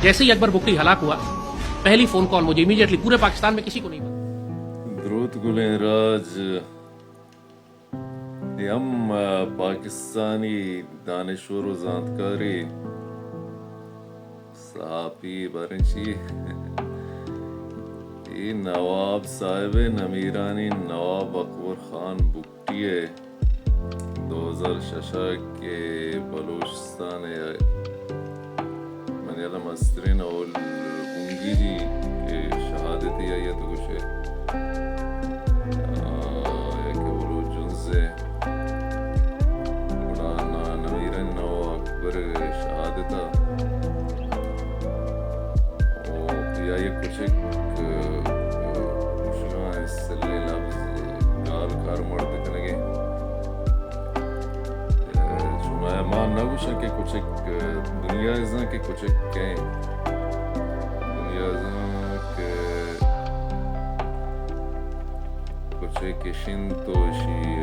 जैसे ही अकबर बुगटी हलाक हुआ, पहली फोन कॉल मुझे, इमीडिएटली पूरे पाकिस्तान में किसी को नहीं पता। دروت گلیں راج، اے ہم، آ، پاکستانی دانشور و زانتکارے، صحافی، باریں چی، اے نواب صاحب ءِ نمیرانیں نواب اکبر خان بگٹی ءِ دو ہزار شش ءَ کہ بلوچستان ءِ منی ہیال ءَ مستریں اول بنگیجی کہ شہادتے آئی ءَ تو گوشے، آ، یکے بلوچ جنز ءِ گڑا نا-، نمیرانیں نواب اکبر ءِ شہادت ءَ او یا یک کچک، آ، گوشگاں سلیں لبز گال کار مرد کنگے۔ چونایا ما نہ گوشاں کہ کچک، دنیا ءَ زان کہ کچک کئے۔ دنیا ءَ زان کہ کچک اش انت و اشی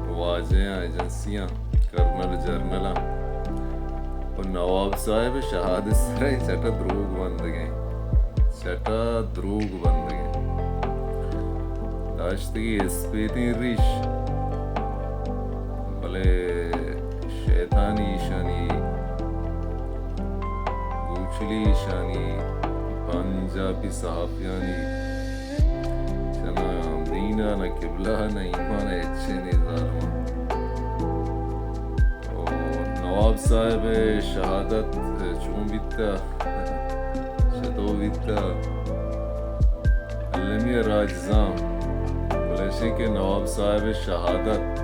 واجہاں، ایجنسیاں، کرنل جرنلاں۔ و نواب صاحب ءِ شہادت سرا چٹا دروگ بندگیں۔ چٹا دروگ بندگیں۔ داشتگی اسپیتیں ریش، بلے شیطانی ایشانی، گوچلی ایشانی، پنجابی صحافیانی، چنا دین ءَ نہ قبلہ ءَ نہ ایمان ءَ ہچے نی ظالمان۔ او نواب صاحب ءِ شہادت چون بیتا؟ چتو بیتا؟ المی ءَ راج زان، بلے اشیں کہ نواب صاحب ءِ شہادت،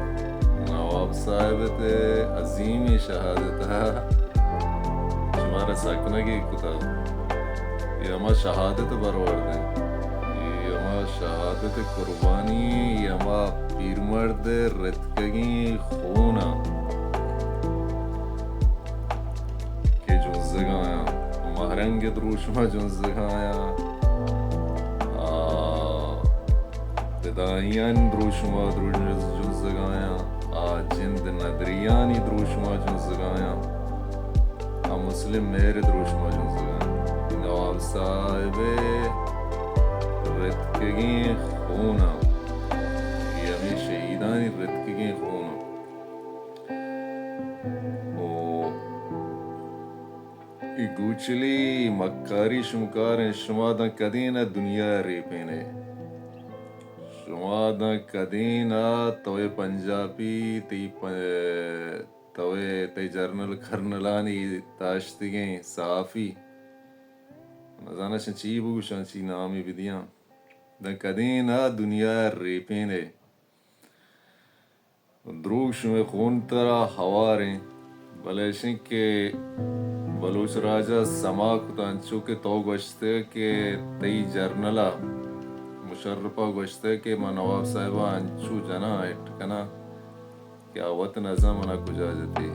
نواب صاحب ءِ عظیمیں شہادت ءَ شمارا سکنگے کتا۔ اے ہما شہادت ءِ برورد انت۔ اے ہما شہادت ءِ قربانی، اے ہما پیرمرد ءِ رتکگیں خون ءَ کہ جنزگایاں، مہرنگ ءِ دروشم ءَ جنزگایاں، آ، فدائیانی دروشم ءَ درو-، جنزگایاں، آ، جند ندریانی دروشم ءَ جنزگایاں، آ، مسلم مہر ءِ دروشم ءَ جنزگایاں۔ نواب صاحب ءِ رتکگیں خون ءَ، اے ہمے شہیدانی رتکگیں خون ءَ۔ او اے گوچلی مکاری شمکاریں، شما داں کدین ءَ دنیا ءَ ریپین ئے؟ شما داں کدین ءَ توئے پنجابی، تئی پ-، توئے، تئی جرنل کرنلانی داشتگیں صحافی، نزاناں چہ چی بگوشاں، چی نامی بدیاں، داں کدین ءَ دنیا ءَ ریپین ئے؟ دروگ شمئے خون ترا ہواریں، بلے اشیں کہ بلوچ راج ءَ سما کت انچو کہ تو گوشتگ کہ تئی جرنل ءَ مشرف ءَ گوشتگ کہ من نواب صاحب ءَ انچو جناں ہٹ کناں کہ آ وت نزان منا کجا جتی۔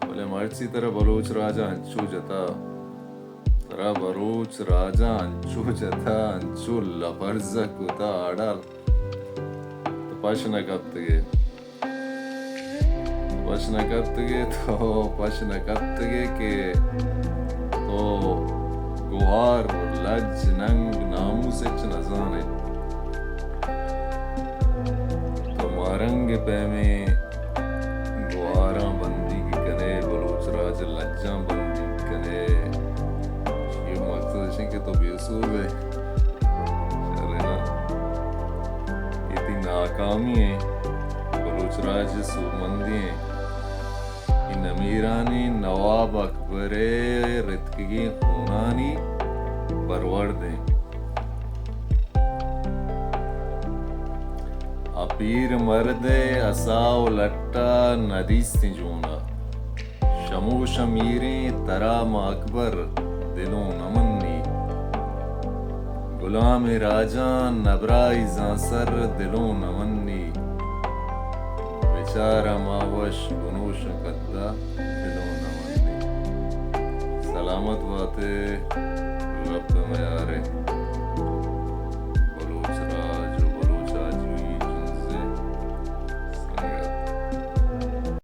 بلے مرچی ترا بلوچ راج ءَ انچو جتا، ترا بلوچ راج ءَ انچو جتا، انچو لبرزگ کتا آڑال، تو پش نہ کپتگے، پش نہ کپتگے، تو پش نہ کپتگے کہ تو گوہار، لج، ننگ، ناموس ہچ نزانے۔ تو مارنگ پیمیں گوہاراں بندیگ کنے، بلوچ راج لجاں بندیگ کنے۔ ایشی مقصد اشیں کہ تو بے سوب ئے۔ شریں نا۔ اے تئی ناکامی ایں۔ بلوچ راج سوبمندی ایں۔ اے نمیرانیں نواب اکبر ءِ رتکگیں خونانی برورد ایں۔ آ پیر مرد ءِ اسا و لٹ ءَ ندیستیں جون ءَ۔ شموش ءَ میریں ترا ماں اکبر دلوں نہ منی۔ گلامیں راجاں نبرائی زانسر دلوں نہ منی۔ بچار ءَ ماں وش بنوش ءَ کدا دلوں نہ منی۔ سلامت بات ئے، رب ءِ میار ئے۔